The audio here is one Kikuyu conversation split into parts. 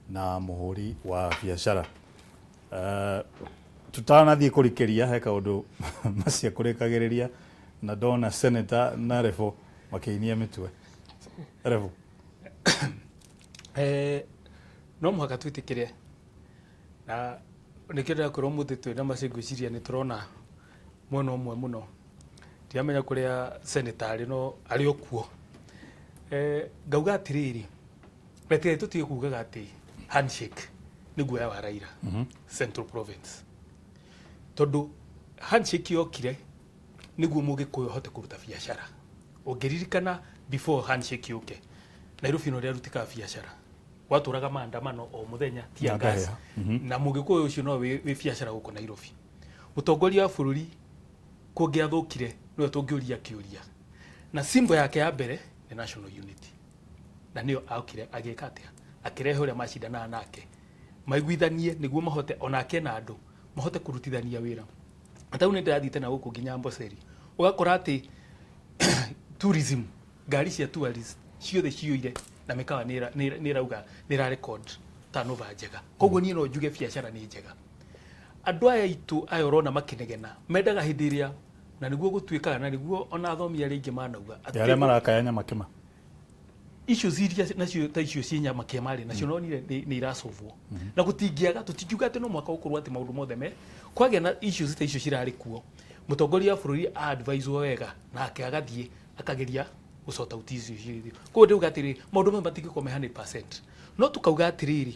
Na mũhũri wa biacara. Tutanathiĩ kũrikĩria he kaũndũ macia kũrĩkagĩrĩria na ndona senator na Rebo makĩinia mĩtwe. Rebo. No mũhaka twĩtĩkĩre na nĩkĩo ndĩrakwĩra ũmũthĩ twĩna macio, ngwĩciria nĩ tũrona mwena ũmwe mũno. Ndiramenya kũrĩa senator arĩ, no arĩ o kuo. Ngauga atĩrĩrĩ, reke tũtige kugaga atĩ handshake nĩ guoya wa Raila Central Province, tondũ handshake yokire nĩguo Mũgĩkũyũ ahote kũruta biacara. Ũngĩririkana, before handshake yũke, Nairobi no rĩarutĩkaga biacara, gwatũraga maandamano o mũthenya, tear gas. Ngahĩha. Na Mũgĩkũyũ ũcio no wĩ biacara gũkũ Nairobi. Mũtongoria wa bũrũri kũngĩathũkire, nĩwe tũngĩũria kĩũria, na symbol yake ya mbere nĩ national unity, na nĩyo okire agĩka atĩa? Akĩrehe ũrĩa macindanaga nake maiguithanie nĩguo mahote onake na andũ mahote kũrutithania wĩra. Na tarĩu nĩ ndĩrathiĩte na gũkũ nginya Amboseli, ũgakora atĩ tourism, ngari cia tourist ciothe ciyũire na mĩkawa nĩ ĩrauga nĩ ĩra record turnover njega. Koguo niĩ no njuge biacara nĩ njega. Andũ aya aitũ aya ũrona makĩnegena mendaga hĩndĩ ĩrĩa na nĩguo gũtuĩkaga na nĩguo ona athomi arĩa aingĩ manauga atĩ arĩa marakaya nyama kĩma. Issues iria nacio ta icio ciĩ nyama kĩama rĩ, nacio nonire nĩ iracovwo na gũtingĩaga. Tũtingiuga atĩ no mwaka gũkorwo atĩ maũndũ mothe me kwagĩa na issues ta icio cirarĩ kuo. Mũtongoria wa bũrũri a-advise wega nake agathiĩ akageria gũ sort out icio ciothe. Koguo ndĩuga atĩrĩrĩ, maũndũ maya matingĩkorwo me 100%, no tukauga atĩrĩrĩ,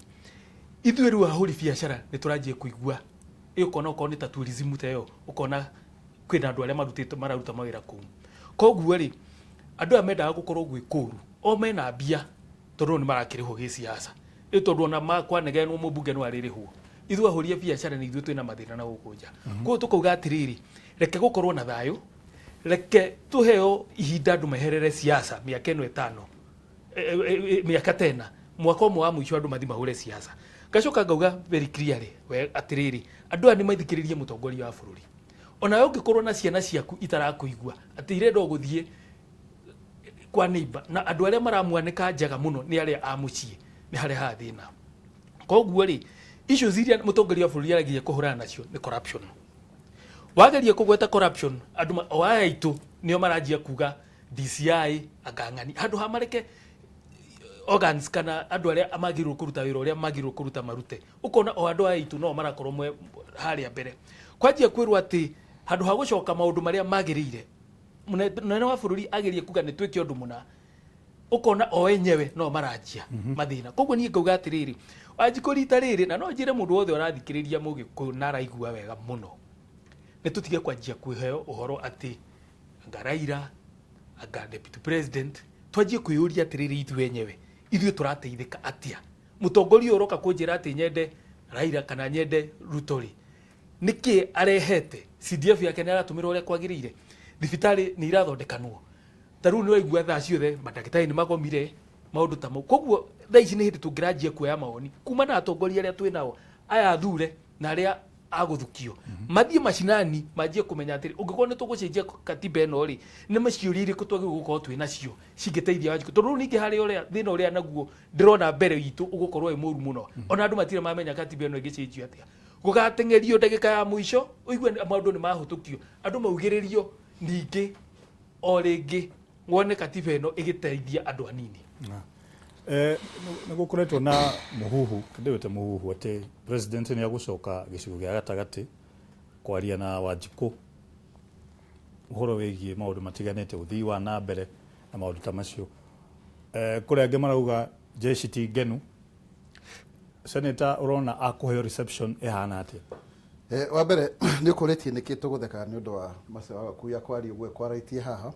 ithuĩ rĩu ahũri biacara nĩ tũranjia kũigua ĩ ũkona okorwo nĩ ta tourism ta ĩyo, ũkona kwĩna andũ arĩa marutĩte mararuta mawĩra kũu. Koguo rĩ, andũ aya mendaga gũkorwo gwĩ kũru o mena mbia, tondũ nĩ marakĩrĩhwo gĩsiasa, ĩ tondũ ona makwanegenwo mũmbunge no arĩrĩhwo. Ithuĩ ahũri a biacara nĩ ithuĩ twĩna mathĩna na gũkũ nja. Koguo tũkauga atĩrĩrĩ, reke gũkorwo na thayũ, reke tũheo ihinda andũ meherere siasa mĩaka ĩno 5, mĩaka tena, mwaka ũmwe wa mũico andũ mathi mahũre siasa. Ngacoka ngauga very clearly we atĩrĩrĩ, andũ aya nĩ mathikĩrĩrie mũtongoria wa bũrũri. Onawe ũngĩkorwo na ciana ciaku itarakũigua atĩ irenda o gũthiĩ kwa neighbor, na andũ arĩa maramwanĩka njaga mũno nĩ arĩa a mũciĩ, nĩ harĩa haha thĩna. Koguo rĩ, issues iria mũtongoria wa bũrũri arageria kũhũrana nacio nĩ corruption. Wageria kũgweta corruption, andũ o aya aitũ nĩo maranjia kuga DCI angang'ani, handũ ha mareke organs kana andũ arĩa magĩrĩirwo kũruta wĩra ũrĩa magĩrĩirwo kũruta marute. Ũkona o andũ aya aitũ no marakorwo mwe harĩa mbere kwanjia kwĩrwo atĩ handũ ha gũcoka maũndũ marĩa magĩrĩire, mũnene wa bũrũri agerie kuga nĩ twĩke ũndũ mũna, ũkona o enyewe no maranjia mathĩna. Koguo niĩ ngauga atĩrĩrĩ, Wanjikũ, rita rĩrĩ, na no njĩre mũndũ wothe ũrathikĩrĩria Mũgĩkũyũ na araigua wega mũno, nĩ tũtige kwanjia kwĩheo ũhoro atĩ anga Raila, anga deputy president. Twanjie kwĩyũria atĩrĩrĩ, ithuĩ enyewe, ithuĩ tũrateithĩka atĩa? Mũtongoria ũyũ ũroka kũnjĩra atĩ nyende Raila kana nyende Ruto rĩ, nĩkĩ arehete? CDF yake nĩ aratũmĩra ũrĩa kwagĩrĩire? Thibitarĩ nĩ irathondekanwo? Ta rĩu nĩ waigua thaa ciothe mandagĩtarĩ nĩ magomire, maũndũ ta mau. Koguo thaa ici nĩ hĩndĩ tũngĩranjia kuoya mawoni kuma na atongoria arĩa twĩ nao aya athure na arĩa agũthukio mathiĩ macinani, manjie kũmenya atĩrĩ, ũngĩkorwo nĩ tũgũcenjia katiba ĩno rĩ, nĩ maciũria irĩkũ twagĩrĩirwo gũkorwo twĩ nacio cingĩteithia Wanjikũ? Tondũ rĩu ningĩ harĩ ũrĩa thĩna ũrĩa naguo ndĩrona mbere itũ ũgũkorwo wĩ mũru mũno, ona andũ matirĩ mamenya katiba ĩno ĩngĩcenjio atĩa. Gũgateng'erio ndagĩka ya mũico, ũigue maũndũ nĩ mahũtũkio, andũ maugĩrĩrio ningĩ o rĩngĩ, wone katiba ĩno ĩgĩteithia andũ anini. Nĩ gũkoretwo na mũhuhu, ndĩwĩte mũhuhu, atĩ president nĩ agũcoka gĩcigo gĩa gatagatĩ kwaria na Wanjikũ ũhoro wĩgiĩ maũndũ matiganĩte, ũthii wa na mbere na maũndũ ta macio. Kũrĩ angĩ marauga jeshi ti ngenu. Senator, ũrona akũheo reception ĩhana atĩa? Wa mbere nĩ ũkũrĩtie nĩkĩ tũgũtheka nĩ ũndũ wa macio wakuya kwaria ũguo kwarĩtie haha,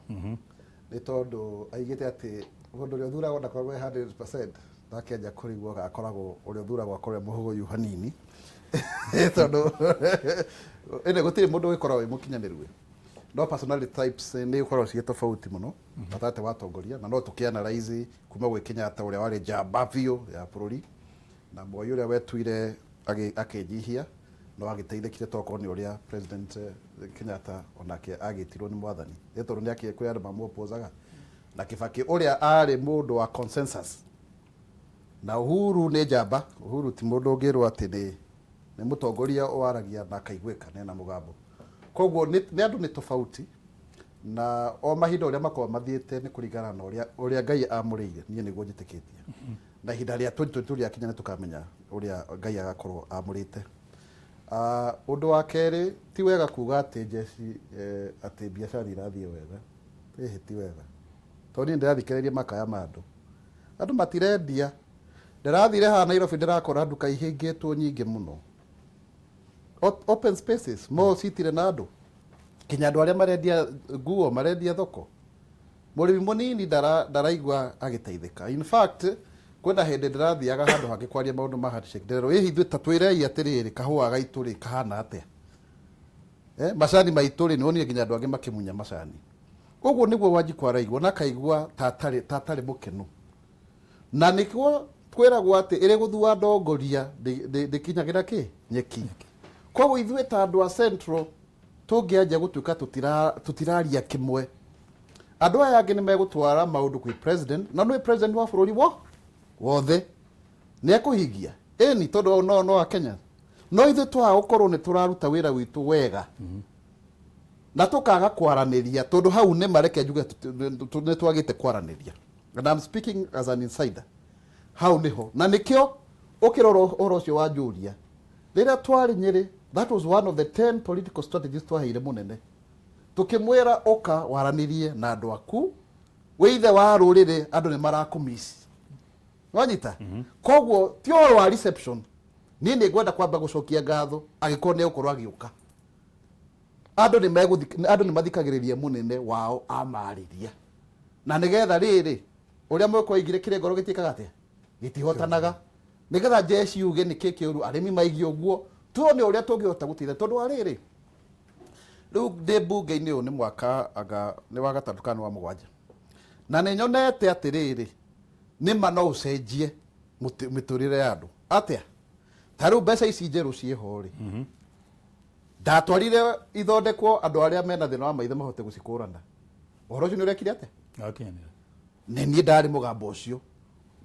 nĩ tondũ aigĩte atĩ mũndũ ũrĩa ũthuragwo ndakoragwo e 100%, ndakĩanjia kũrigwo akoragwo ũrĩa ũthuragwo akorwo e mũhũgũyu hanini, tondũ ĩnĩ gũtirĩ mũndũ ũgĩkoragwo wĩ mũkinyanĩru, no personality types nĩ ikoragwo ciĩ tofauti mũno gatagatĩ wa atongoria. Na no tũkĩ-analyze kuma gwĩ Kenyatta, ũrĩa warĩ njamba biũ ya bũrũri, na Moi, ũrĩa wetuire akĩnyihia no agĩteithĩkire tokorwo nĩ ũrĩa President Kenyatta onake agĩtirwo nĩ mwathani, nĩ tondũ nĩ akĩ kwĩ andũ mamũopposaga, na Kibaki, ũrĩa arĩ mũndũ wa consensus. Na Uhuru nĩ njamba, Uhuru ti mũndũ ũngĩrwo atĩ nĩ mũtongoria waragia na akaiguĩka nena mũgambo. Koguo nĩ andũ nĩ tofauti na o mahinda ũrĩa makoragwo mathiĩte nĩ kũringana na ũrĩa Ngai amũrĩire, niĩ nĩguo njĩtĩkĩtie. Na ihinda rĩa 2022 rĩakinya nĩ tũkamenya ũrĩa Ngai agakorwo amũrĩte. Ũndũ wa kerĩ, ti wega kuga atĩ njeci atĩ biacara nĩ irathiĩ wega. Ĩhĩ, ti wega. Tondũ niĩ ndĩrathikĩrĩria makaya ma andũ. Andũ matirendia. Ndĩrathire haha Nairobi ndĩrakora nduka ihingĩtwo nyingĩ mũno. Open spaces, malls itirĩ na andũ. Kinya andũ arĩa marendia nguo, marendia thoko. Mũrĩmi mũnini ndaraigua agĩteithĩka. In fact, kwĩna hĩndĩ ndĩrathiaga handũ hangĩ kwaria maũndũ ma handshake. Ndĩrerwo, ĩhi ithuĩ ta twĩrei atĩrĩrĩ, kahũa gaitũ rĩ, kahana atĩa? Macani maitũ rĩ, nĩwonire nginya andũ angĩ makĩmunya macani. Ũguo nĩguo Wanjikũ araigua na akaigua ta atarĩ mũkenu. Na nĩkĩo kwĩragwo atĩ ĩrĩ gũthua ndongoria ndĩkinyagĩra kĩ? Nyeki. Koguo ithuĩ ta andũ a Central tũngĩanjia gũtuĩka tũtiraria kĩmwe, andũ aya angĩ nĩ megũtwara maũndũ kwĩ president, na nĩwe president wa bũrũri wothe nĩ ekũhingia. Ĩni tondũ no a Kenya. No ithuĩ twaga gũkorwo nĩ tũraruta wĩra witũ wega na tũkaga kwaranĩria, tondũ hau nĩ mareke njuge nĩ twagĩte kwaranĩria. And I'm speaking as an insider. Hau nĩho na nĩkĩo ũkĩrora ũhoro ũcio wa Julia rĩrĩa twarĩ Nyĩrĩ, that was one of the 10 political strategies twaheire mũnene, tũkĩmwĩra ũka waranĩrie na andũ aku, wĩ ithe wa rũrĩrĩ, andũ nĩ marakũmiss. Wanyita? Koguo ti ũhoro wa reception. Niĩ nĩ ngwenda kwamba gũcokia ngatho angĩkorwo nĩ egũkorwo agĩũka. Andũ nĩ mathikagĩrĩria mũnene wao amarĩria. Na nĩgetha rĩrĩ ũrĩa mwĩko oigire kĩrĩa ngoro gĩtiĩkaga atĩa? Gĩtihotanaga. Nĩgetha jeshi yuge nĩ kĩ kĩũru, arĩmi maigie ũguo, tuone ũrĩa tũngĩhota gũteithia. Tondũ wa rĩrĩ, rĩu ndĩ mbunge-inĩ ũyũ nĩ mwaka anga nĩ wa gatatũ kana nĩ wa mũgwanja. Na nĩ nyonete atĩrĩrĩ, nĩ ma no ũcenjie mĩtũrĩre ya andũ. Atĩa? Ta rĩu mbeca ici njerũ ciĩho rĩ, ndatwarire ithondekwo andũ arĩa mena thĩna wa maitho mahote gũcikũrana. Ũhoro ũcio nĩ ũrekire atĩa? Wakinyanĩra. Nĩ niĩ ndarĩ mũgambo ũcio.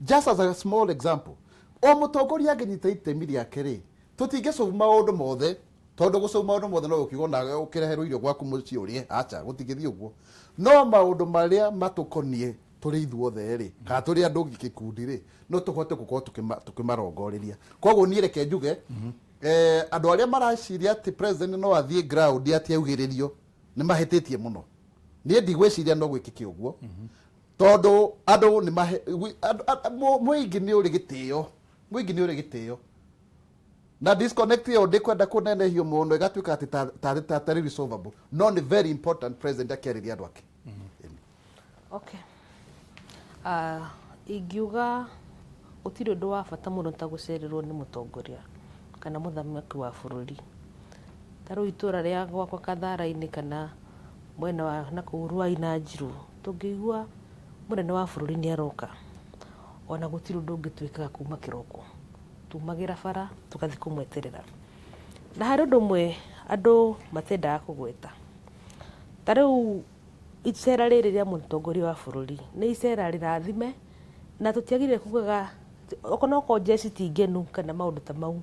Just as a small example, o mũtongoria angĩnyita itemi rĩake rĩ, tũtingĩsolve maũndũ mothe, tondũ gũsolve maũndũ mothe no ũkiuga ona ũkĩreherwo irio gwaku mũciĩ ũrĩe, acha, gũtingĩthiĩ ũguo. No maũndũ marĩa matũkoniĩ tũrĩ ithuothe rĩ, kana tũrĩ andũ gĩkundi rĩ, no tũhote gũkorwo tũkĩmarongoreria. Koguo niĩ reke njuge, andũ arĩa mareciria atĩ president no athiĩ ground atĩ augĩrĩrio, nĩ mahĩtĩtie mũno. Niĩ ndigwĩciria no gwĩkĩke ũguo. Tondũ andũ nĩ mahe, andũ, mũingĩ nĩ ũrĩ gĩtĩo. Mũingĩ nĩ ũrĩ gĩtĩo. Na disconnect ĩyo ndĩkwenda kũnenehio mũno ĩgatuĩka atĩ tarĩ resolvable. No nĩ very important president akĩarĩria andũ ake. Okay. Ingiuga gũtirĩ ũndũ wa bata mũno ta gũcererwo nĩ mũtongoria kana mũthamaki wa bũrũri. Ta rĩu itũra rĩa gwakwa Kathara-inĩ kana mwena wa nakũu Ruai na Njirũ, tũngĩigua mũnene wa bũrũri nĩ aroka, ona gũtirĩ ũndũ ũngĩ twĩkaga kuma kĩroko. Tumagĩra bara tũgathiĩ kũmweterera. Na harĩ ũndũ ũmwe andũ matendaga kũgweta. Ta rĩu icera rĩrĩ rĩa mũtongoria wa bũrũri nĩ icera rĩrathime, na tũtiagĩrĩire kugaga okorwo njeci ti ngenu kana maũndũ ta mau.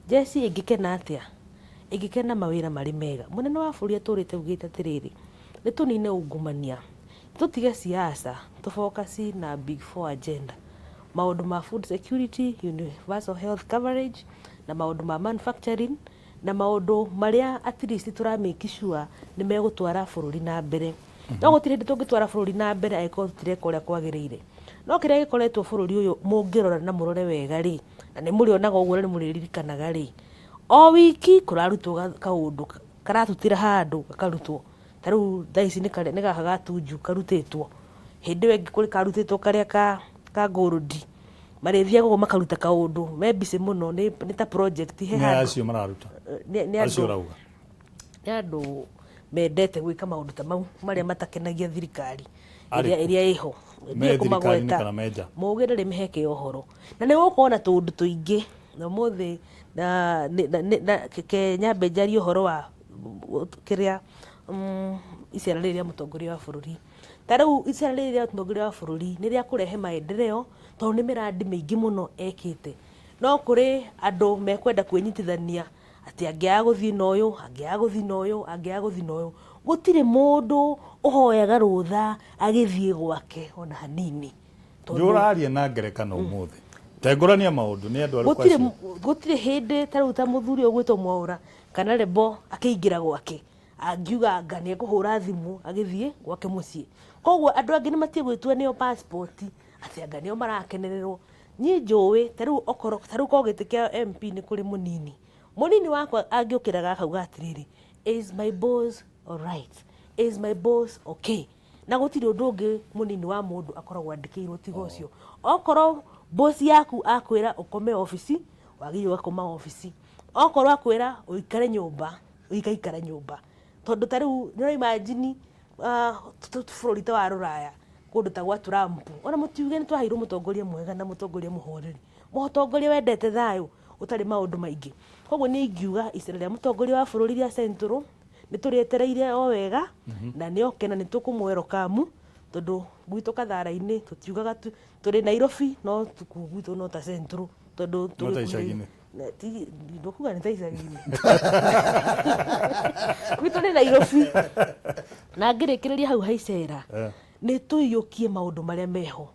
Njeci ĩngĩkena atĩa? Ĩngĩkena mawĩra marĩ mega. Mũnene wa bũrũri atũrĩte augĩte atĩrĩrĩ, nĩ tũnine ungumania, tũtige siasa, tũ focus na big four agenda. Maũndũ ma food security, universal health coverage, na maũndũ ma manufacturing, na maũndũ marĩa at least tũra make sure nĩ megũtwara bũrũri na mbere. No gũtirĩ hĩndĩ tũngĩtwara bũrũri na mbere angĩkorwo tũtireka ũrĩa kwagĩrĩire. No kĩrĩa gĩkoretwo bũrũri ũyũ mũngĩrora na mũrore wega rĩ, na nĩ mũrĩonaga ũguo na nĩ mũrĩririkanaga rĩ, o wiki kũrarutwo kaũndũ karatutĩra handũ gakarutwo. Ta rĩu thaa ici nĩ gaka ga Tuju karutĩtwo. Hĩndĩ ĩyo ĩngĩ kũrĩ karutĩtwo karĩa ka gold. Marĩthiaga ũguo makaruta kaũndũ, me busy mũno, nĩ ta project he Nĩ handũ. acio mararuta. Nĩ Acio andũ. ũrauga. Nĩ andũ mendete gwĩka maũndũ ta mau marĩa matakenagia thirikari Arĩkũ? ĩrĩa ĩho. Me Ndiĩ thirikari-inĩ kũmagweta. kana me nja? Mũgĩ ndarĩ mĩheke ya ũhoro. Na nĩ gũkorwo na tũũndũ tũingĩ. Na ũmũthĩ na ke nyambe njarie ũhoro wa kĩrĩa, icera rĩrĩ rĩa mũtongoria wa bũrũri. Ta rĩu icera rĩrĩ rĩa mũtongoria wa bũrũri nĩ rĩa kũrehe maendeleo, Tondũ nĩ mĩrandi mĩingĩ mũno ekĩte. No kũrĩ andũ mekwenda kwĩnyitithania atĩ angĩaga gũthiĩ na ũyũ, angĩaga gũthiĩ na ũyũ, angĩaga gũthiĩ na ũyũ. Gũtirĩ mũndũ ũhoyaga rũtha agĩthiĩ gwake ona hanini. Nĩ ũraria na ngerekano ũmũthĩ. Tengũrania maũndũ nĩ andũ arĩkũ Gũtirĩ acio? Gũtirĩ hĩndĩ ta rĩu ta mũthuri ũyũ ũgwĩtwo Mwaũra kana Rebo akĩingĩra gwake angiuga anga nĩ ekũhũra thimũ agĩthiĩ gwake mũciĩ. Koguo andũ angĩ nĩ matige gwĩtua nĩo passport atĩ anga nĩo marakenererwo. Niĩ njũĩ ta rĩu okorwo ta rĩu korwo gĩtĩ kĩa MP nĩ kũrĩ mũnini, mũnini wakwa angĩũkĩraga akauga atĩrĩrĩ, "Is my boss alright? Is my boss okay?" Na gũtirĩ ũndũ ũngĩ mũnini wa mũndũ akoragwo andĩkĩirwo tiga ũcio. Okorwo boss yaku akwĩra ũkome obici, wagĩrĩirwo ũgakoma obici. Okorwo akwĩra ũikare nyũmba, ũgaikara nyũmba. Tondũ ta rĩu nĩ imagine bũrũri ta wa rũraya, kũndũ ta gwa Trump, ona mũtiuge nĩ twaheirwo mũtongoria mwega na mũtongoria mũhoreri, mũtongoria wendete thayũ ũtarĩ maũndũ maingĩ. Koguo niĩ ingiuga icera rĩa mũtongoria wa bũrũri rĩa Central nĩ tũrĩetereire o wega, na nĩ oke na nĩ tũkũmwelcome, tondũ gwitũ Kathara-inĩ tũtiugaga tũrĩ Nairobi, no gwitũ no ta Central, tondũ No ta icagi-inĩ. Ndũkuga nĩ ta icagi-inĩ, gwitũ nĩ Nairobi. Na ngĩrĩkĩrĩria hau haicera, nĩ tũiyũkie maũndũ marĩa meho.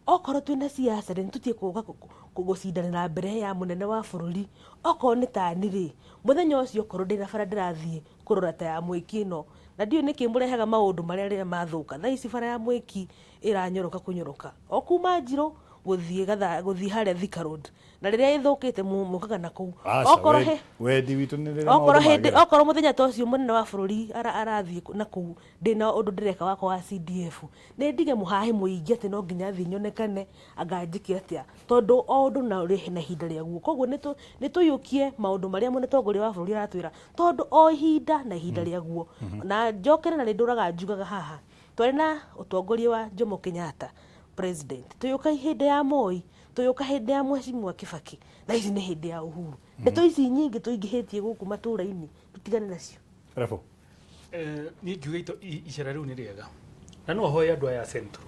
Okorwo twĩna siasa rĩ, nĩtũtige kũga gũcindanĩra mbere ya mũnene wa bũrũri. Okorwo nĩ tani rĩ, mũthenya ũcio okorwo ndĩna bara ndĩrathiĩ kũrora ta ya Mwĩki ĩno, na ndiũĩ nĩkĩ mũrehaga maũndũ marĩa rĩrĩa mathũka. Thaa ici bara ya Mwĩki ĩranyoroka kũnyoroka o kuma Njirũ gũthiĩ gatha gũthiĩ harĩa Thika Road, na rĩrĩa ĩthũkĩte mũkaga na kũu. Aca, Okorwo he wendi witũ nĩ rĩrĩa okorwo maũndũ hĩndĩ magĩra. Okorwo mũthenya ta ũcio mũnene wa bũrũri arathiĩ na kũu, ndĩna ũndũ ndĩreka wakwa wa CDF, nĩ ndige mũhahĩ mũingĩ atĩ no nginya thiĩ nyonekane anga njĩke atĩa, tondũ o ũndũ na ũrĩ na ihinda rĩaguo. Koguo nĩ tũiyũkie maũndũ marĩa mũtongoria wa bũrũri aratwĩra, tondũ o ihinda na ihinda rĩaguo. Na njokere na nĩ ndũraga njugaga haha, twarĩ na ũtongoria wa Jomo Kenyatta president, tũgĩũka hĩndĩ ya Moi, tũgĩũka hĩndĩ ya Mheshimiwa Kibaki, na ici nĩ hĩndĩ ya Uhuru. Ndeto ici nyingĩ tũingĩhĩtie gũkũ matũra-inĩ, tũtigane nacio. Rebo. Niĩ ngiuga icera rĩu nĩ rĩega, na no hoe andũ aya Central,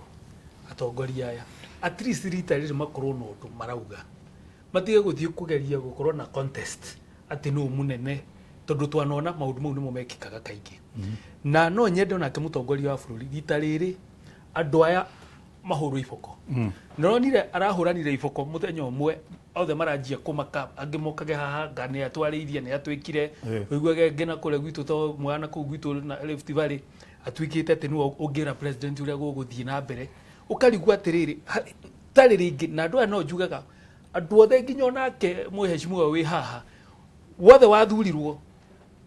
atongoria aya, at least rita rĩrĩ makorwo na ũndũ marauga, matige gũthiĩ kũgeria gũkorwo na contest atĩ nũ mũnene, tondũ twanona maũndũ mau nĩmo mekĩkaga kaingĩ. Na no nyende onake mũtongoria wa bũrũri rita rĩrĩ andũ aya mahũrwo iboko. Nĩronire arahũranire iboko mũthenya ũmwe, othe maranjia kũmaka, angĩ mokage haha nga nĩ atwarĩirie, nĩ atwĩkire. Ũiguage ngĩna kũrĩa gwitũ to mwana kũu gwitũ na Rift Valley atuĩkĩte atĩ nĩwe ũngĩra president ũrĩa gũgũthiĩ na mbere, ũkarigwo atĩrĩrĩ, tarĩ rĩngĩ. Na andũ aya no njugaga andũ othe nginya onake mwĩheshimu wĩ haha wothe wathurirwo,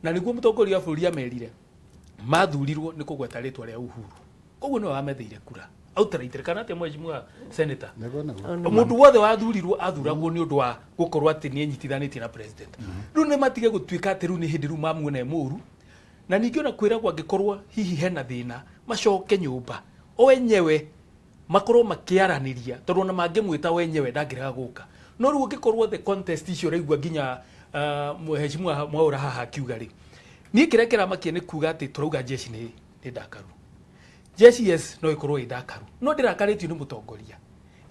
na nĩguo mũtongoria wa bũrũri amerire mathurirwo nĩ kũgweta rĩtwa rĩa Uhuru, koguo nĩwe wametheire kura outright, kana atĩa, mheshimiwa senator? Nĩguo, nĩguo. Mũndũ wothe wathurirwo athuragwo nĩ ũndũ wa gũkorwo atĩ nĩ enyitithanĩtie na president. Rĩu nĩ matige gũtuĩka atĩ rĩu nĩ hĩndĩ rĩu mamuona e mũru. Na ningĩ ona kwĩragwo angĩkorwo hihi hena thĩna, macoke nyũmba o enyewe makorwo makĩaranĩria, tondũ ona mangĩmwĩta wenyewe ndangĩrega gũka. No rĩu ũngĩkorwo the contest icio ũraigua nginya mheshimiwa Mwaũra haha akiuga rĩ, niĩ kĩrĩa kĩramakia nĩ kuga atĩ tũrauga jeshi nĩ ndakaru. Jeshi, yes, no ĩkorwo ĩ ndakaru, no ndĩrakarĩtio nĩ mũtongoria,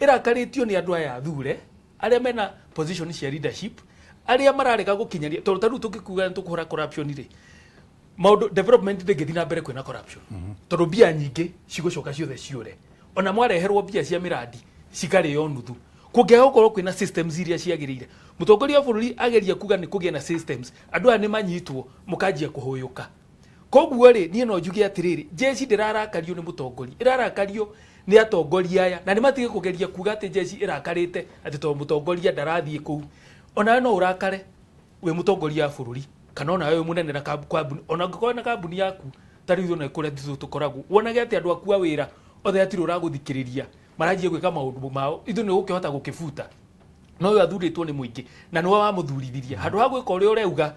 ĩrakarĩtio nĩ andũ aya athure arĩa mena position cia leadership, arĩa mararega gũkinyania. Tondũ ta rĩu tũngĩkuga nĩ tũkũhũra corruption rĩ, maũndũ development ndĩngĩthiĩ na mbere kwĩna corruption, tondũ mbia nyingĩ cigũcoka ciothe ciũre. Ona mwareherwo mbia cia mĩrandi cikarĩo nuthu kũngĩaga gũkorwo kwĩna systems iria ciagĩrĩire. Mũtongoria wa bũrũri ageria kuga nĩ kũgĩe na systems, andũ aya nĩ manyitwo mũkanjia kũhũyũka. Koguo rĩ, niĩ no njuge atĩrĩrĩ, jeshi ndĩrarakario nĩ mũtongoria, ĩrarakario nĩ atongoria aya, na nĩ matige kũgeria kuga atĩ jeshi ĩrakarĩte atĩ tondũ mũtongoria ndarathiĩ kũu. Onawe no ũrakare wĩ mũtongoria wa bũrũri, kana onawe wĩ mũnene na kambuni, ona ũngĩkorwo na kambuni yaku ta rĩu ona kũrĩa tũkoragwo, wonage atĩ andũ aku a wĩra othe hatirĩ ũragũthikĩrĩria, maranjia gwĩka maũndũ mao, ithuĩ nĩ ũgũkĩhota gũkĩbuta. No ũyũ athurĩtwo nĩ mũingĩ na nĩwe wamũthurithirie, handũ ha gwĩka ũrĩa ũrauga,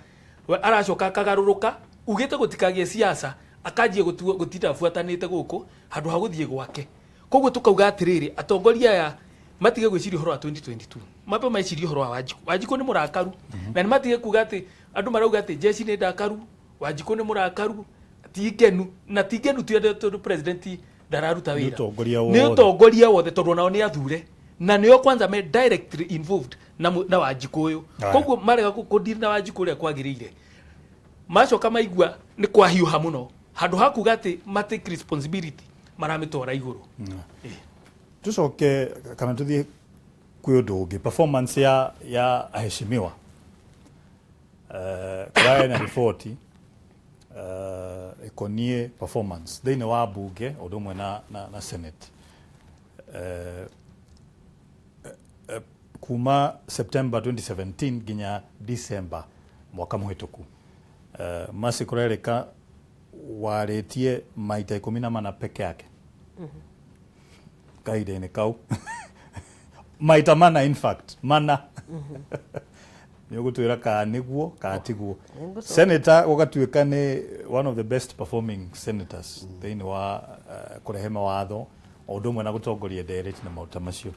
we aracoka akagarũrũka ugĩte gũtikagĩe siasa, akanjia gũtinda abuatanĩte gũkũ handũ ha gũthiĩ gwake. Koguo tũkauga atĩrĩrĩ, atongoria aya matige gwĩciria ũhoro wa 2022, mambe mecirie ũhoro wa Wanjikũ. Wanjikũ nĩ mũrakaru, na nĩ matige kuga atĩ andũ marauga atĩ jeshi nĩ ndakaru, Wanjikũ nĩ mũrakaru, ti ngenu na ti ngenu ti andũ tondũ president ndararuta Nĩ wĩra. ũtongoria Nĩ wothe. Ũtongoria wothe, tondũ onao nĩ athure. Na nĩo kwanza me directly involved na Wanjikũ ũyũ. Aya. Koguo marega kũdeal na Wanjikũ ũrĩa kwagĩrĩire, macoka maigua nĩ kwahiũha mũno, handũ ha kuga atĩ ma take responsibility, maramĩtwara igũrũ. Tucoke kana tuthiĩ kwĩ ũndũ ũngĩ, performance ya aheshimiwa. Kũrarĩ na riboti ĩkoniĩ performance thĩinĩ wa bunge ũndũ ũmwe na senate kuma September 2017 nginya December mwaka mũhĩtũku. Mercy, kũrerĩka warĩtie maita 14 peke yake kahinda-inĩ kau, maita mana, in fact mana. Nĩ ũgũtwĩra kana nĩguo kana tiguo? Nĩngũcoka. Senator gũgatuĩka nĩ one of the best performing senators thĩinĩ wa kũrehe mawatho o ũndũ ũmwe na gũtongoria ndereti na maũndũ ta macio.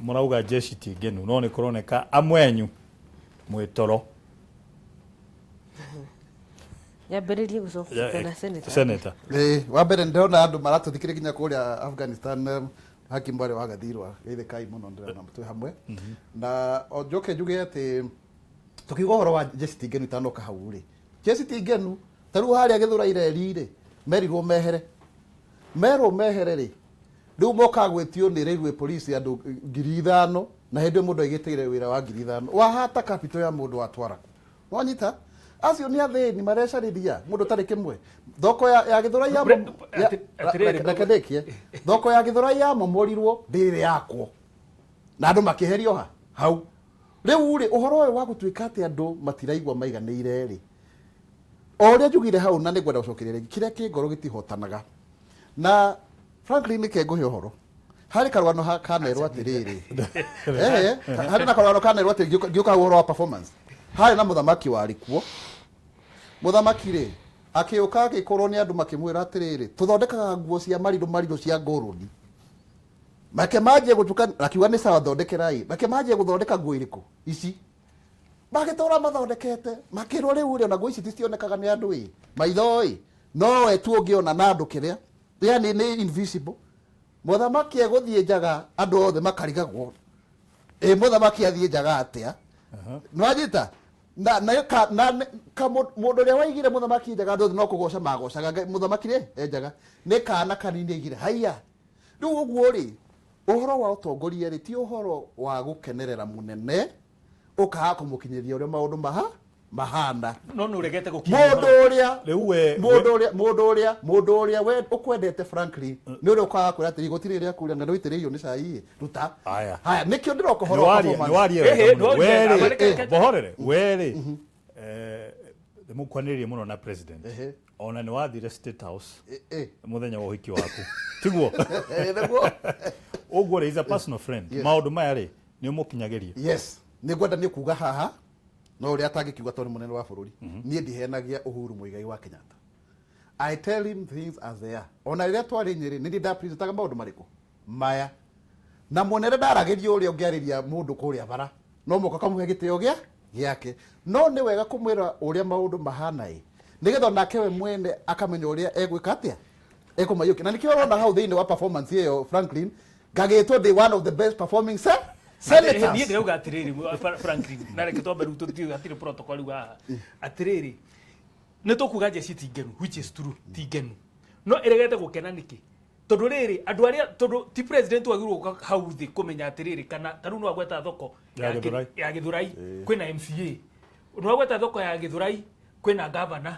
Mũrauga jeshi ti ngenu, no nĩ kũroneka amwe anyu mwĩ toro. Nyambĩrĩrie gũcoka na senator. Senator. Ĩĩ, wa mbere ndĩrona andũ maratũthikĩrĩria nginya kũrĩa Afghanistan, haki mwarĩ wa Gathirwa geithĩkai mũno, ndĩrona twĩ hamwe. Na o njoke njuge atĩ tukiuga ũhoro wa jeshi ti ngenu, itanoka hau rĩ, jeshi ti ngenu, ta rĩu harĩa Gĩthũrai reri rĩ, merirwo mehere, merwo mehere rĩ, rĩu mokaga gwĩtio nĩ railway police andũ 5,000, na hĩndĩ ĩyo mũndũ aigĩtĩire wĩra wa 5,000, wahata capital ya mũndũ watwara kũ? Wanyita acio nĩ athĩni marecarĩria mũndũ ũtarĩ kĩmwe. Thoko ya Gĩthũrai ya Atĩrĩrĩ, reke ndĩkie. Thoko ya Gĩthũrai yamomorirwo ndĩrĩ yakwo na andũ makĩherio ha hau. Rĩu rĩ, ũhoro ũyũ wa gũtuĩka atĩ andũ matiraigua maiganĩire rĩ, o ũrĩa njugire hau, na nĩ ngwenda gũcokeria rĩngĩ, kĩrĩa kĩ ngoro gĩtihotanaga. Na Franklin, nĩke ngũhe ũhoro harĩ karũgano kanerwo atĩrĩrĩ, harĩ na karũgano kanerwo atĩ ngĩũka hau ũhoro wa performance, harĩ na mũthamaki warĩ kuo. Mũthamaki rĩ, akĩũka agĩkorwo nĩ andũ makĩmwĩra atĩrĩrĩ, tũthondekaga nguo cia marirũ marirũ cia ngũrũni, make manjie gũtuka. Akiuga nĩ sawa, thondekerai. Make manjie gũthondeka nguo irĩkũ ici magĩtũra mathondekete, makĩrwo rĩu rĩ, ona nguo ici ticionekaga nĩ andũ ĩ maitho ĩ, no we tu ũngĩona na andũ kĩrĩa, yani nĩ invisible. Mũthamaki egũthiĩ njaga, andũ othe makarigagwo, ĩ mũthamaki athiĩ njaga atĩa? Nĩwanyita? Na ka, na ka mũndũ ũrĩa waigire mũthamaki njaga, andũ othe no kũgoca magocaga mũthamaki rĩ e njaga, nĩ kana kanini aigire haiya. Rĩu ũguo rĩ, ũhoro wa ũtongoria rĩ, ti ũhoro wa gũkenerera mũnene ũkaga kũmũkinyĩria ũrĩa maũndũ mahana. No nĩ ũregete gũkinyia. Mũndũ ũrĩa Rĩu we mũndũ ũrĩa we ũkwendete, Franklin, nĩ ũrĩa ũkaga kwĩra atĩrĩ, gũtirĩ rĩa kũrĩa na nĩũitĩrĩirio nĩ cai ĩ, ruta. Aya. Haya, nĩkĩo ndĩroka ũhoro wa nĩwaria performance. Nĩwaria Ehe, wega mũno. nĩwaria wega. Werĩ bohorere werĩ, nĩmũkwanĩrĩrie mũno na president. Ona nĩwathire State House mũthenya wa ũhiki waku, tiguo? Nĩguo. Ũguo rĩ, is a personal friend. Yes. Maũndũ maya rĩ, nĩ ũmũkinyagĩria? Yes, nĩ ngwenda nĩ kuga haha no ũrĩa atangĩkiuga tondũ nĩ mũnene wa bũrũri. Niĩ ndihenagia Uhuru Muigai wa Kenyatta. I tell him things as they are. Ona rĩrĩa twarĩ Nyĩrĩ, nĩ niĩ ndapresentaga maũndũ marĩkũ maya, na mũnene ndaragĩria ũrĩa ũngĩarĩria mũndũ kũrĩa bara, no mũka kamũhe gĩtĩo gĩa gĩake, no nĩ wega kũmwĩra ũrĩa maũndũ mahana ĩ, nĩgetha onake we mwene akamenya ũrĩa egwĩka atĩa, ekũmaiyũkia. Na nĩkĩo ũrona hau thĩinĩ wa performance ĩyo, Franklin, ngagĩtwo ndĩ one of the best performing senators. Niĩ ndĩrauga atĩrĩrĩ, Franklin, na reke twambe rĩu tũthiĩ, hatirĩ protocol rĩu haha. Atĩrĩrĩ, nĩ tũkuga jeshi ti ngenu, which is true, ti ngenu, no ĩregete gũkena nĩkĩ? Tondũ rĩrĩ, andũ arĩa, tondũ ti president wagĩrĩirwo gũka hau thĩ kũmenya atĩrĩrĩ, kana ta rĩu nĩ wagweta thoko ya Gĩthũrai. Ya Gĩthũrai kwĩna MCA, nĩ wagweta thoko ya Gĩthũrai kwĩna governor,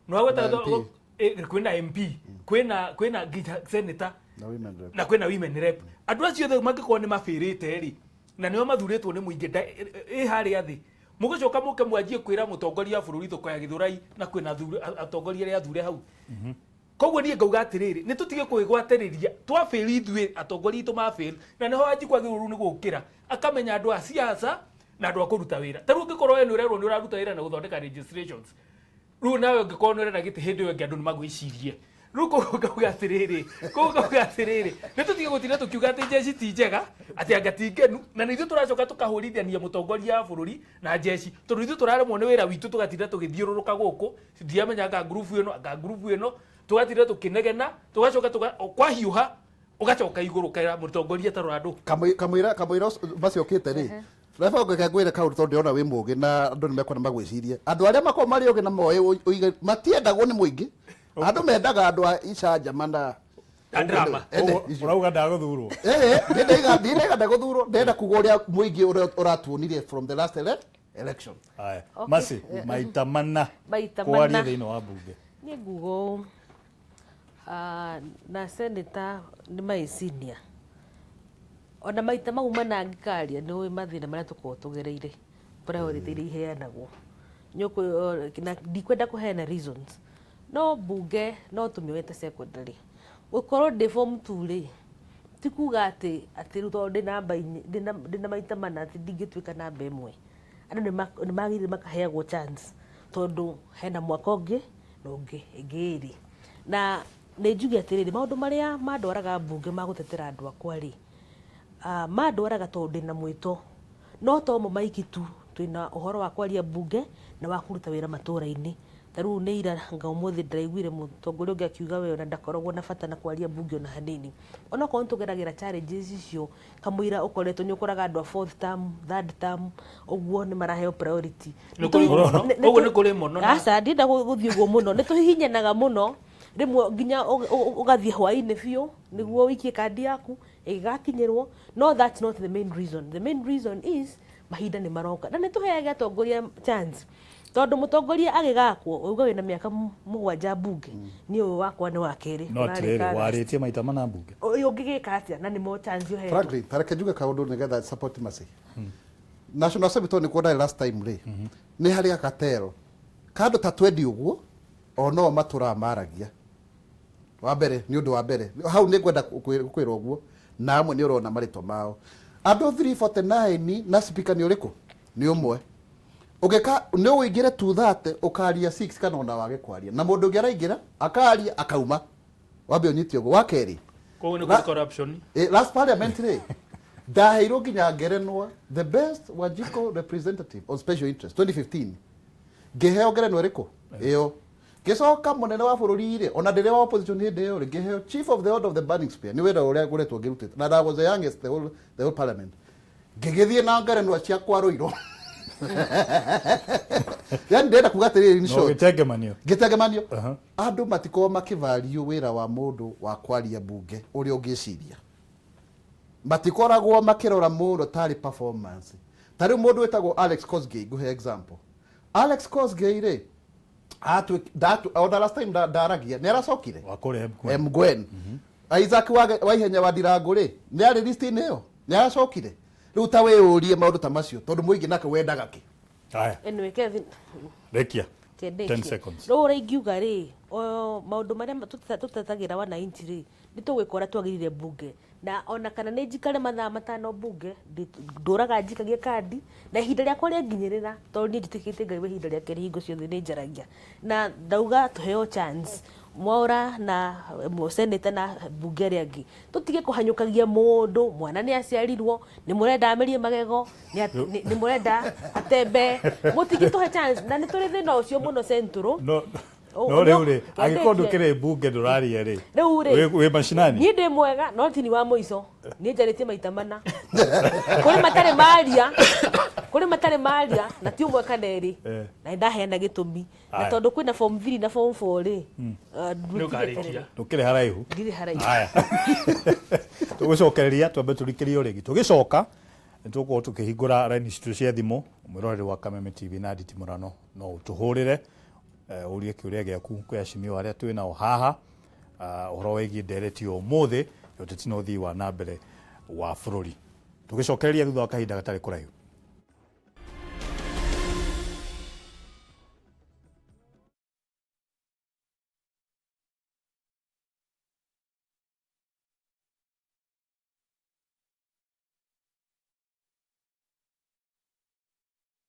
nĩ wagweta Na thoko kwĩna MP, kwĩna nginya senator na women rep. Na kwĩna women rep. Andũ acio othe mangĩkorwo nĩ mabĩrĩte rĩ, na nĩo mathurĩtwo nĩ mũingĩ ĩ harĩa thĩ, mũgũcoka mũke mwanjie kwĩra mũtongoria wa bũrũri thoko ya Gĩthũrai na kwĩna atongoria arĩa athure hau. Koguo niĩ ngauga atĩrĩrĩ, nĩ tũtige kwĩgwatĩrĩria twabĩri ithuĩ, atongoria aitũ mabĩri, na nĩho wanji kwagĩrĩirwo rĩu nĩ gũkĩra akamenya andũ a siasa na andũ a kũruta wĩra. Ta rĩu ũngĩkorwo we nĩ ũrerwo nĩ ũraruta wĩra na gũthondeka registrations, rĩu nawe ũngĩkorwo nĩ ũrenda gĩtĩ hĩndĩ ĩyo ĩngĩ, andũ nĩ magwĩcirie. Rĩu koguo ngauga atĩrĩrĩ, nĩ tũtige gũtinda tũkiuga atĩ jeshi ti njega, atĩ anga ti ngenu, na nĩ ithuĩ tũracoka tũkahũrithania mũtongoria wa bũrũri na jeshi, tondũ ithuĩ tũraremwo nĩ wĩra witũ, tũgatinda tũgĩthiũrũrũka gũkũ, ndiramenya anga ngurubu ĩno, anga ngurubu ĩno, tũgatinda tũkĩnegena, tũgacoka kwahiũha. Ũgacoka igũrũ ũkera mũtongoria ta rora andũ. Kamũira kamũira maciokĩte rĩ, reba ngwĩke ngwĩre kaũndũ tondũ ndĩrona wĩ mũgĩ na andũ nĩ mekuona magwĩcirie. Andũ arĩa makoragwo marĩ ũgĩ na moĩ ũige matiendagwo nĩ mũingĩ. Andũ mendaga andũ a icanjama na Na drama. Ende, Ũguo icio. Ũrauga ndagũthurwo. Ndĩraiga ndagũthurwo, ndĩrenda kuga ũrĩa mũingĩ ũrĩa ũratuonire from the last election. Aya. Okay. Masi, maita mana Maita kwaria mana. thĩinĩ wa mbunge. Niĩ nguga ũũ, na senator nĩ my senior, ona maita mau mana angĩkaria, nĩ ũĩ mathĩna marĩa tũkoragwo tũgereire, priority iria iheanagwo. Na ndikwenda kũheana reasons, no mbunge no tũmĩoe ta secondary. Gũkorwo ndĩ form 2 rĩ, ti kuga atĩ rĩu tondũ ndĩ namba ndĩna maita mana atĩ ndingĩtuĩka namba 1. Andũ nĩ magĩrĩire makaheagwo chance tondũ hena mwaka ũngĩ na ũngĩ ĩngĩ ĩrĩ. Na nĩ njuge atĩrĩrĩ, maũndũ marĩa mandwaraga mbunge ma gũtetera andũ akwa rĩ, mandwaraga tondũ ndĩna mwĩto, no to mo maiki tu, twĩna ũhoro wa kwaria mbunge na wa kũruta wĩra matũra-inĩ. Ta rĩu nĩ ira nga ũmũthĩ ndĩraiguire mũtongoria ũngĩ akiuga we ona ndakoragwo na bata na kwaria mbunge ona hanini. Onokorwo nĩ tũgeragĩra challenges icio, kamũira ũkoretwo nĩ ũkoraga andũ a fourth term, third term, ũguo nĩ maraheo priority. Nĩ kũrĩ mũno. Ũguo nĩ kũrĩ mũno na- Aca, ndienda gũthiĩ ũguo mũno. Nĩ tũhihinyanaga mũno rĩmwe nginya ũgathiĩ hwaĩ-inĩ biũ nĩguo ũikie kandi yaku ĩgĩgakinyĩrwo. No that's not the main reason. The main reason is mahinda nĩ maroka na nĩ tũheage atongoria chance, tondũ mũtongoria agĩgakwo uga wĩna mĩaka 7 mbunge, niĩ ũyũ wakwa nĩ wa kerĩ. No Ũrarĩka atĩrĩrĩ, August. warĩtie maita mana mbunge. Ũyũ ũngĩgĩka atĩa na nĩ mo chance ũhetwo? Franklin, tareke njuge kaũndũ nĩgetha support Mercy. National Assembly tondũ nĩkuo ndarĩ last time rĩ, nĩ harĩ akatero kandũ ta 20 ũguo o no matũraga maragia. Wa mbere nĩ ũndũ wa mbere hau nĩ ngwenda kwĩra ũguo, na amwe nĩ ũrona marĩtwa mao andũ 349 na speaker nĩ ũrĩkũ? Nĩ ũmwe. Ũngĩka nĩ ũingĩre 230 ũkaria 6 kana ona wage kwaria, na mũndũ ũngĩ araingĩra akaria akauma. Wambe ũnyite ũguo. Wa kerĩ, Koguo nĩ kũrĩ corruption. Last parliament rĩ, ndaheirwo nginya ngerenwa the best Wanjikũ representative on special interest 2015. Ngĩheo ngerenwa ĩrĩkũ ĩyo? Ngĩcoka mũnene wa bũrũri rĩ, ona ndĩrĩ wa opposition hĩndĩ ĩyo rĩ, ngĩheo chief of the order of the burning spear nĩ wĩra ũrĩa ngoretwo ngĩrutĩte, na I was the youngest the whole parliament. Ngĩgĩthiĩ na ngerenwa ciakwa rũirũ. Yani ndĩrenda kuga atĩrĩrĩ, in No short, gĩtengemanio. ngĩtengemanio. Andũ matikorwo makĩvalue wĩra wa mũndũ wa kwaria mbunge ũrĩa ũngĩciria. Matikoragwo makĩrora mũno tarĩ performance. Ta rĩu mũndũ wĩtagwo Alex Kosgei, ngũhe example. Alex Kosgei rĩ, ona last time ndaragia nĩ aracokire Wa kũrĩa Mgwen. Mgwen. Isaac Waihenya wa Ndirango rĩ, nĩ arĩ list-inĩ ĩyo, nĩ aracokire. Rĩu ta wĩyũrie maũndũ ta macio, tondũ mũingĩ nake wendaga kĩ? Aya, Anyway, Kevin, rekia. Kendeki. 10 seconds. Rĩu ũrĩa ingiuga rĩ, o maũndũ marĩa tũtetagĩra wananchi rĩ, nĩ tũgwĩkora twagĩrĩire mbunge, na ona kana nĩ njikare mathaa 5 mbunge, ndũraga njikagie kandi na ihinda rĩakwa rĩanginyĩrĩra, tondũ niĩ njĩtĩkĩtie Ngai wa ihinda rĩake hingo ciothe nĩ njaragia na ndauga tũheo chance Mwaura na senator na mbunge arĩa angĩ, tũtige kũhanyũkagia mũndũ. Mwana nĩ aciarirwo, nĩ mũrenda amerie magego, nĩ mũrenda atembe, mũtingĩtũhe chance na nĩ tũrĩ thĩna ũcio mũno Central. No Oh, no rĩu rĩ, no, angĩkorwo twendete. ndũkĩrĩ mbunge ndũraria rĩ. Rĩu rĩ, Wĩ macinani. Niĩ ndĩ mwega no tini wa mũico, niĩ njarĩtie maita mana, kũrĩ matarĩ maria, kũrĩ matarĩ maria na ti ũmwe kana ĩrĩ. Na nĩ ndaheana gĩtũmi na Aya. tondũ kwĩna form 3 na form 4 rĩ, Nĩ ũkarĩkia. Ndũkĩrĩ haraihu. Ndirĩ haraihu. Aya. Tũgũcokereria twambe tũrikĩrie o rĩngĩ. Tũgĩcoka nĩ tũgũkorwo tũkĩhingũra raini citũ cia thimũ. Mwĩroreri wa Kameme TV na Nditi Mũrano no ũtũhũrĩre, ũrie kĩũria gĩaku kwĩ acimio arĩa twĩ nao haha, ũhoro wĩgiĩ ndereti ya ũmũthĩ ya ũteti na ũthii wa na mbere wa bũrũri. Tũgĩcokereria thutha wa kahinda gatarĩ kũraihu.